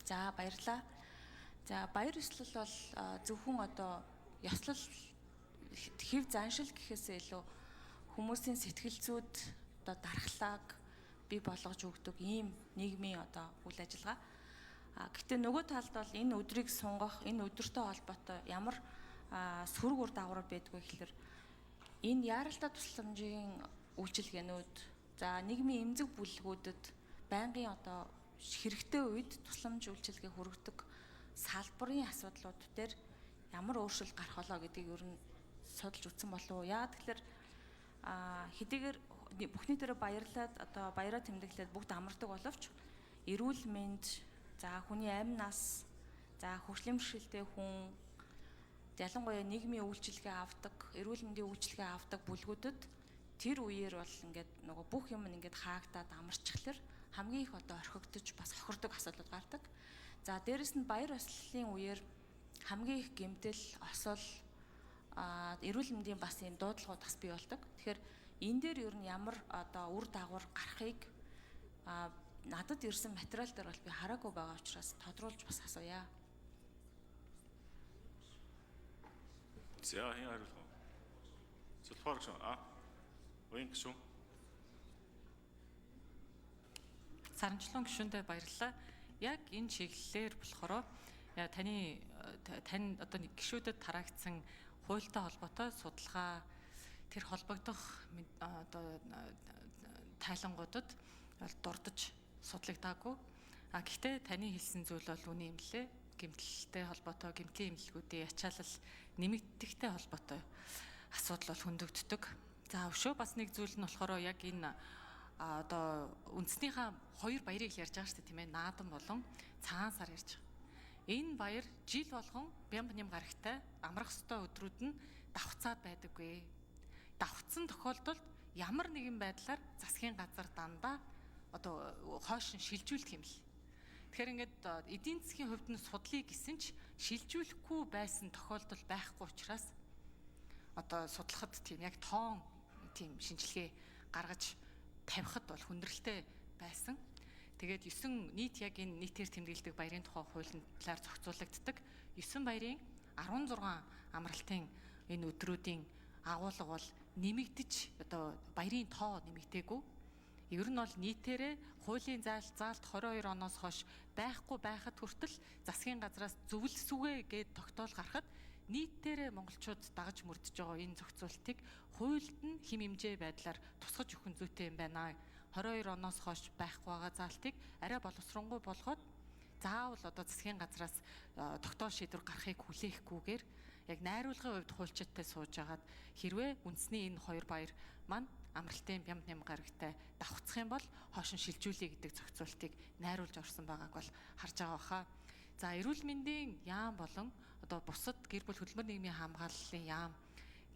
За, баярлалаа. За, баяр ёслол бол зөвхөн одоо ёслол, хэв заншил гэхээсээ илүү хүмүүсийн сэтгэл зүйд одоо дархлааг бий болгож өгдөг ийм нийгмийн одоо үйл ажиллагаа. А гэхдээ нөгөө талд бол энэ өдрийг сунгах, энэ өдөртэй холбоотой ямар сөрөг үр дагавар байдгүй гэхэлэр энэ яаралтай тусламжийн үйлчилгээнүүд, за, нийгмийн эмзэг бүлгүүдэд байнгын одоо хэрэгтэй үед тусламж үйлчилгээ хүргэдэг салбарын асуудлууд дээр ямар өөрчлөлт гарах болоо гэдгийг ер нь судалж үзсэн болов уу? Яагаад тэгэхээр хэдийгээр бүхний дээрээ баярлаад, одоо баяраа тэмдэглээд бүгд амардаг боловч эрүүл мэнд, за, хүний амь нас, за, хөгжлийн бэрхшээлтэй хүн, ялангуяа нийгмийн үйлчилгээ авдаг, эрүүл мэндийн үйлчилгээ авдаг бүлгүүдэд тэр үеэр бол ингээд нөгөө бүх юм ингээд хаагдаад амарчхлаар хамгийн их одоо орхигдож, бас хохирдог асуудлууд гардаг. За, дээрэс нь баяр ёслолын үеэр хамгийн их гэмтэл, осол, эрүүл мэндийн бас ийм дуудлагууд бас бий болдог. Тэгэхээр энэ дээр ер нь ямар одоо үр дагавар гарахыг надад ирсэн материал дээр бол би хараагүй байгаа учраас тодруулж бас асууя. За, хэн хариулах вэ? Зулфар гүшүүн. Уян гүшүүн. Саранчлуун гүшүүндээ баярлалаа. Яг энэ чиглэлээр болохоор таны тань одоо нэг гишүүдэд тараагдсан хуультай холбоотой судалгаа, тэр холбогдох одоо тайлангуудад бол дурдж судлагдаагүй. А гэхдээ таны хэлсэн зүйл бол үнэн юм лээ. Гэмтэлтэй холбоотой, гэмтлийн эмнэлгүүдийн ачаалал нэмэгдэхтэй холбоотой асуудал бол хөндөгддөг. За, өшөө бас нэг зүйл нь болохоор яг энэ одоо үндснийхаа хоёр баярыг л ярьж байгаа шүү дээ, тийм ээ, наадам болон цагаан сар ярьж байгаа. Энэ баяр жил болгон бямба нэм гарагтай амрах ёстой өдрүүд нь давхцаад байдаггүй. Давхцсан тохиолдолд ямар нэгэн байдлаар засгийн газар дандаа одоо хойш нь шилжүүлэх юм л. Тэгэхээр ингээд эдийн засгийн хувьд нь судлыг гэсэн ч шилжүүлэхгүй байсан тохиолдол байхгүй учраас одоо судлахад тийм яг тоон, тийм шинжилгээ гаргаж тавихад бол хүндрэлтэй байсан. Тэгээд 9 нийт яг энэ нийтээр тэмдэглэдэг баярын тухай хуулийн талаар зохицуулагддаг 9 баярын 16 амралтын энэ өдрүүдийн агуулга бол нэмэгдэж, одоо баярын тоо нэмэгдээгүй. Ер нь бол нийтээрээ хуулийн заалт 22 оноос хойш байхгүй байхад хүртэл засгийн газраас зөвлөсүгэ гээд тогтоол гарахад нийтээрээ монголчууд дагаж мөрдөж байгаа энэ зохицуултыг хуульд нь хэм хэмжээ байдлаар тусгаж өгөх нь зүйтэй юм байна. 22 оноос хойш байхгүй байгаа заалтыг арай боловсронгуй болгоод заавал одоо засгийн газраас тогтоол шийдвэр гарахыг хүлээхгүйгээр яг найруулгын хувьд хуульчидтай сууж агаад хэрвээ үндэсний энэ хоёр баяр маань амралтын бямд нэм гарагтай давхцах юм бол хойш нь шилжүүлэе гэдэг зохицуултыг найруулж орсон байгааг бол харж байгаа баха. За, эрүүл мэндийн яам болон одоо бусад гэр бүл хөдөлмөр нийгмийн хамгааллын яам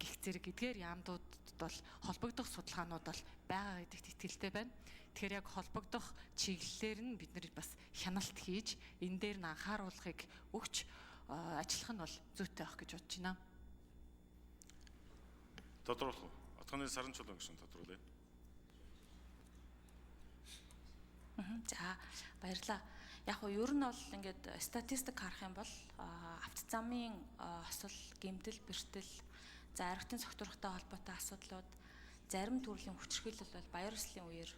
гих зэрэг эдгээр яамдуудад бол холбогдох судалгаанууд бол байгаа гэдэгт итгэлтэй байна. Тэгэхээр яг холбогдох чиглэлээр нь бид нар бас хяналт хийж, энэ дээр нь анхааруулгыг өгч ажиллах нь бол зүйтэй байх гэж бодож байна. Тодруулах уу? Отгоны Саранчулуун гишүүн тодруулъя. За, баярлалаа. Яг нь ер нь бол ингээд статистик харах юм бол авто замын осол, гэмтэл, бэртэл, за, архитын согтуурхтай холбоотой асуудлууд, зарим төрлийн хүчирхийлэл бол баяр ёслолын үеэр,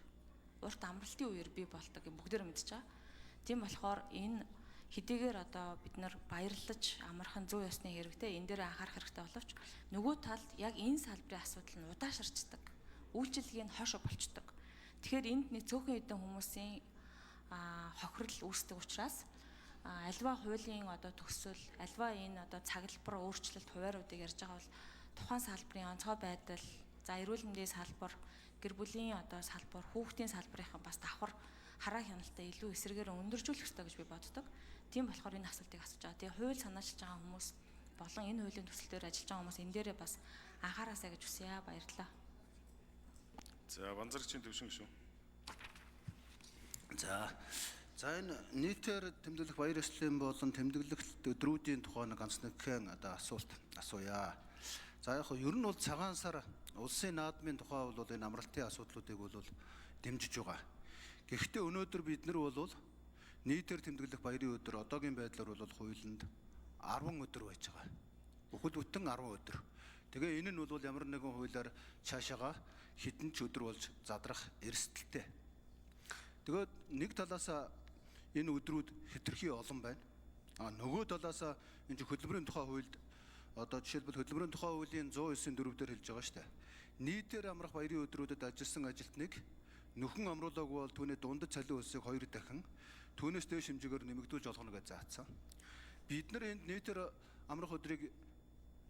урт амралтын үеэр бий болдог юм бүгдээр мэдж байгаа. Тийм болохоор энэ хэдийгээр одоо бид нар баярлаж амрах нь зүй ёсны хэрэгтэй, энэ дээр анхаарах хэрэгтэй боловч нөгөө талд яг энэ салбарын асуудал нь удаашарчдаг. Үйлчилгээ нь хойшоо болчдөг. Тэгэхээр энд нэг цөөхөн хэдэн хүмүүсийн хохирол үүсдэг учраас альва хуулийн одоо төсөл, альва энэ одоо цаглбар өөрчлөлт, хуваарьуудыг ярьж байгаа бол тухайн салбарын онцгой байдал, за, эрүүл мэндийн салбар, гэр бүлийн одоо салбар, хүүхдийн салбарынхан бас давхар хараа хяналтаа илүү эсрэгээр өндөржүүлэх ёстой гэж би боддог. Тийм болохоор энэ асуултыг асууж байгаа. Тэгээ хууль санаачилж байгаа хүмүүс болон энэ хуулийн төсөл дээр ажиллаж байгаа хүмүүс энэ дээрээ бас анхаараасай гэж хүсье. Баярлалаа. За, Банзарчийн төвшин гишүүн. За, энэ нийтээр тэмдэглэх баяр ёслолын болон тэмдэглэх өдрүүдийн тухай нэг ганц нэгхэн одоо асуулт асууя. За, яг ер нь бол цагаан сар улсын наадмын тухай бол энэ амралтын асуудлуудыг бол дэмжиж байгаа. Гэхдээ өнөөдөр бид нар бол Нийтээр тэмдэглэх баярын өдөр одоогийн байдлаар бол хуулинд 10 өдөр байж байгаа. Бүхэл бүтэн 10 өдөр. Тэгээ энэ нь бол ямар нэгэн хуулиар цаашаага хэдэн ч өдөр болж задрах эрсдэлтэй. Тэгээд нэг талаас энэ өдрүүд хэтэрхий олон байна. А нөгөө талаас энэ чинь хөдөлмөрийн тухай хуульд одоо жишээлбэл хөдөлмөрийн тухай хуулийн 109-ийн 4 дээр хэлж байгаа шүү дээ. Нийтээр амрах баярын өдрүүдэд ажилласан ажилтныг нөхөн амруулаагүй бол түүний дундад цалин хөлсийг 2 дахин түүнээс дээш хэмжээгээр нэмэгдүүлж олгоно гэж заасан. Бид нар энд нийтээр амрах өдрийг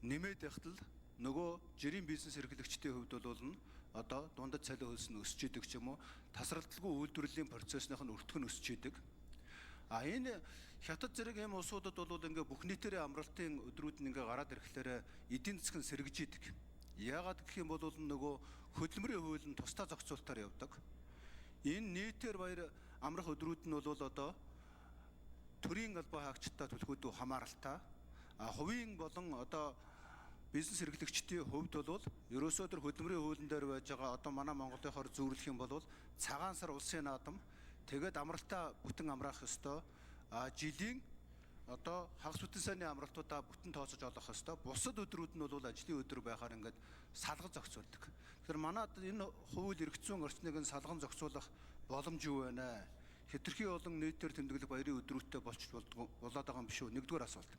нэмээд байхад л нөгөө жирийн бизнес эрхлэгчдийн хувьд бол нь одоо дундад цалин хөлс нь өсч идэг ч юм уу, тасралтгүй үйлдвэрлэлийн процессных нь өртгөн өсч идэг. А энэ хятад зэрэг юм улсуудад бол ингээ бүх нийтээрээ амралтын өдрүүд нь ингээ гараад ирэхлээр эдийн засаг нь сэргэж идэг. Яагаад гэх юм бол нөгөө хөдөлмөрийн хууль нь тусдаа зохицуултаар явдаг. Энэ нийтээр баяр амрах өдрүүд нь бол одоо төрийн албан хаагчдаа түлхүүдүү хамааралтай. А хувийн болон одоо бизнес эрхлэгчдийн хувьд бол ерөөсөө тэр хөдөлмөрийн хуулийн дээр байж байгаа одоо манай Монголынхоор зүүрлэх юм бол цагаан сар улсын наадам, тэгээд амралтаа бүтэн амраах ёстой. А жилийн одоо хагас бүтэн сайнны амралтуудаа бүтэн тооцож олох ёстой. Бусад өдрүүд нь бол ажлын өдөр байхаар ингээд салган зохицуулдаг. Тэгэхээр манай энэ хууль эрх зүйн орчныг нь салган зохицуулах боломж юу байна? Хэтэрхий олон нийтээр тэмдэглэх баярын өдрүүдтэй болчих болдгоо болоод байгаа юм биш үү? Нэгдүгээр асуулт.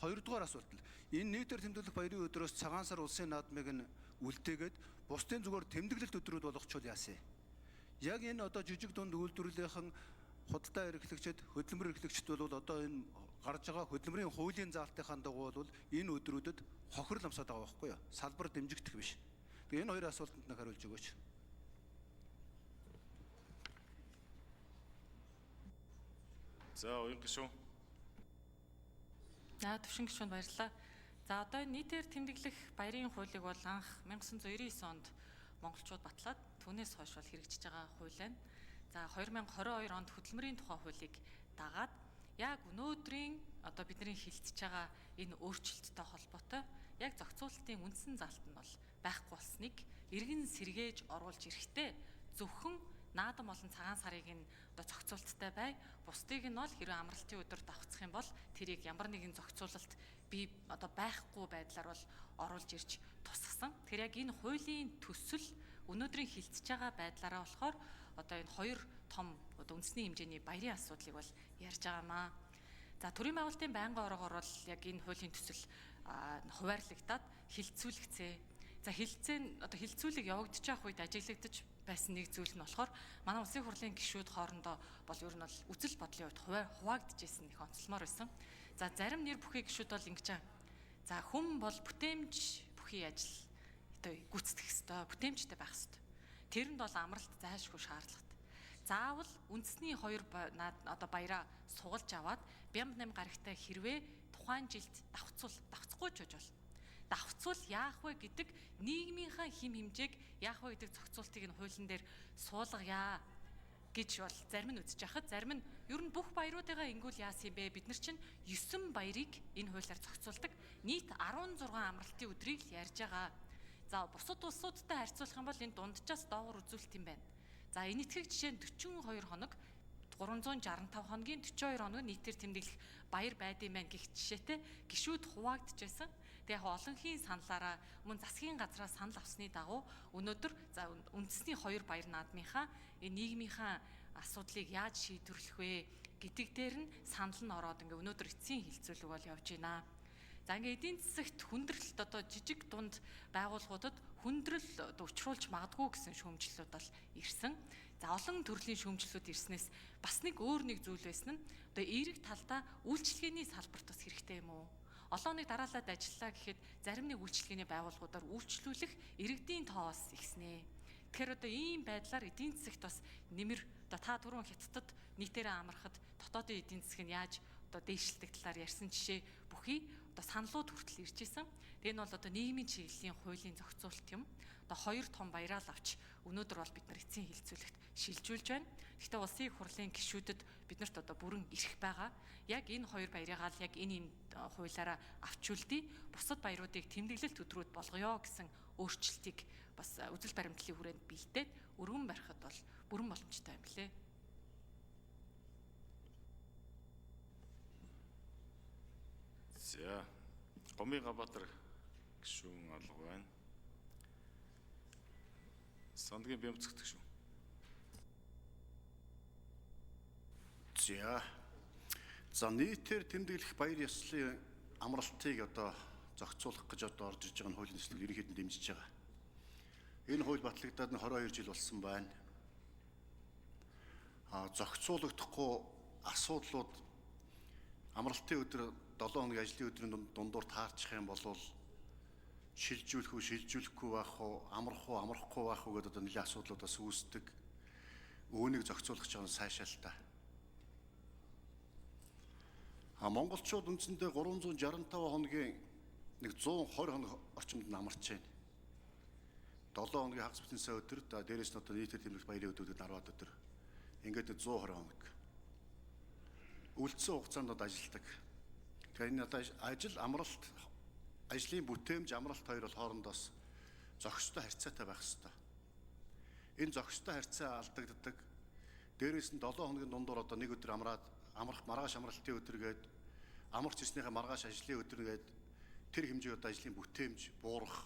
Хоёрдугаар асуулт л энэ нийтээр тэмдэглэх баярын өдрөөс цагаан сар улсын наадмыг нь үлдээгээд бусдын зүгээр тэмдэглэлт өдрүүд болгочвол яасан юм? Яг энэ одоо жижиг дунд үйлдвэрлэлийнхэн худалдаа эрхлэгчид, хөдөлмөр эрхлэгчид бол одоо энэ гарч байгаа хөдөлмөрийн хуулийн заалтынхаа дагуу бол энэ өдрүүдэд хохирол амсаад байгаа байхгүй юу? Салбар дэмжигдэх биш. Тэгээ энэ хоёр асуултанд нь хариулж өгөөч. За, уян гишүүн. За, төвшин гишүүнд баярлалаа. За, одоо энэ нийтээр тэмдэглэх баярын хуулийг бол анх 1999 онд монголчууд батлаад түүнээс хойш бол хэрэгжиж байгаа хууль байна. За, 2022 онд хөдөлмөрийн тухай хуулийг дагаад яг өнөөдрийн одоо бидний хилцэж байгаа энэ өөрчлөлттэй холбоотой яг зохицуулалтын үндсэн заалт нь бол байхгүй болсныг эргэн сэргээж оруулж ирэхдээ зөвхөн наадам болон цагаан сарыг нь одоо зохицуулттай бай. Бусдыг нь бол хэрвээ амралтын өдөр давхцах юм бол тэрийг ямар нэгэн зохицуулалт бий одоо байхгүй байдлаар бол оруулж ирж тусгасан. Тэгэхээр яг энэ хуулийн төсөл өнөөдрийн хилцэж байгаа байдлаараа болохоор одоо энэ хоёр том одоо үндэсний хэмжээний баярын асуудлыг бол ярьж байгаамаа. За, төрийн байгуулалтын байнгын ороогоор бол яг энэ хуулийн төсөл хуваарлагдаад хилцүүлэгцээ. За, хилцээ одоо хилцүүлэг явагдчих үед ажиглагдаж байсан нэг зүйл нь болохоор манай улсын хурлын гишүүд хоорондоо бол ер нь бол үзэл бодлын хувьд хуваагдчихсэн их онцлмоор байсан. За, зарим нэр бүхий гишүүд бол ингэж байгаа. За, хүн бол бүтээмж бүхий ажил одоо гүйцэтгэх ёстой, бүтээмжтэй байх ёстой. Тэрэнд бол амралт зайлшгүй шаардлагатай. Заавал үндэсний хоёр одоо баяраа сугалж аваад бямб 8 гарагтай хэрвээ тухайн жилд давхцвал давхцахгүй ч байж болно. Давхцвал яах вэ гэдэг нийгмийнхаа хим хэмжээг яах вэ гэдэг зохицуултыг нь хуулийн дээр суулгая гэж бол зарим нь үзэж байхад зарим нь ер нь бүх баяруудыгаа ингүүл яасан юм бэ? Бид нар чинь 9 баярыг энэ хуулиар зохицуулдаг. Нийт 16 амралтын өдрийг л ярьж байгаа. За, бусад улсуудтай харьцуулах юм бол энэ дунджаас доогуур үзүүлэлт юм байна. За, энэ итгэх жишээ нь 42 хоног 365 хоногийн 42 хоног нийтээр тэмдэглэх баяр байдсан байна гэх жишээтэй гишүүд хуваагдчихсан. Тэгээ яг олонхийн саналаараа мөн засгийн газраас санал авсны дагуу өнөөдөр за үндэсний хоёр баяр наадмынхаа энэ нийгмийнхаа асуудлыг яаж шийдвэрлэх вэ гэдэг дээр нь санал нь ороод ингээ өнөөдөр эцсийн хилцүүлэг бол явж байна. За, ингээ эдийн засагт хүндрэлт одоо жижиг дунд байгууллагуудад хүндрэл одоо учруулж магадгүй гэсэн шүүмжлэлүүд бол ирсэн. За, олон төрлийн шүүмжлэлүүд ирснээс бас нэг өөр нэг зүйл байсан нь одоо эерэг талдаа үйлчилгээний салбарт бас хэрэгтэй юм уу? Олон хоног дараалаад ажиллаа гэхэд зарим нэг үйлчилгээний байгууллагуудаар үйлчлүүлэх иргэдийн тоо бас ихснэ. Тэгэхээр одоо ийм байдлаар эдийн засагт бас нэмэр одоо та түрүүн хятадд нийтээрээ амрахад дотоодын эдийн засаг нь яаж одоо дээшилдэг талаар ярьсан жишээ бүхий одоо саналууд хүртэл ирж исэн. Тэгээ энэ бол одоо нийгмийн чиглэлийн хуулийн зохицуулалт юм. Одоо хоёр том баяраа л авч өнөөдөр бол бид нар эцсийн хилцүүлэгт шилжүүлж байна. Гэхдээ улсын их хурлын гишүүдэд биднэрт одоо бүрэн эрх байгаа. Яг энэ хоёр баярыгаа л яг энэ хуулиараа авч үлдээ. Бусад баяруудыг тэмдэглэлт өдрүүд болгоё гэсэн өөрчлөлтийг бас үзэл баримтлалын хүрээнд бэлдээд өргөн барихад бол бүрэн боломжтой юм лээ. За. Гомын Габатар гишүүн алга байна. Сандгийн Бямцгт гишүүн. За. За, нийтээр тэмдэглэх баяр ёслолын амралтыг одоо зохицуулах гэж одоо орж иж байгаа нь хуулийн төслийг ерөнхийд нь дэмжиж байгаа. Энэ хууль батлагдаад нь 22 жил болсон байна. А зохицуулагдахгүй асуудлууд амралтын өдөр 7 хоногийн ажлын өдрийн дундуур таарчих юм бол шилжүүлэх үү, шилжүүлэхгүй байх уу, амрах уу, амрахгүй байх уу гэдэг одоо нэлийн асуудлууд бас үүсдэг. Үүнийг зохицуулах гэж байгаа нь сайшаалтай. А монголчууд үндсэндээ 365 хоногийн нэг 120 хоног орчимд нь амарч байна. 7 хоногийн хагас бүтэн сайн өдөр, дээрээс нь одоо нийтээр тэмдэглэх баярын өдрүүдэд 10 өдөр. Ингээд 120 хоног. Үлдсэн хугацаанд одоо ажилладаг. Тэгэхээр энэ одоо ажил амралт, ажлын бүтээмж, амралт хоёр бол хоорондоос зохистой харьцаатай байх ёстой. Энэ зохистой харьцаа алдагддаг. Дээрээс нь 7 хоногийн дундуур одоо нэг өдөр амраад амрах, маргааш амралтын өдөр гээд, амарч ирснийхээ маргааш ажлын өдөр гээд тэр хэмжээ одоо ажлын бүтээмж буурах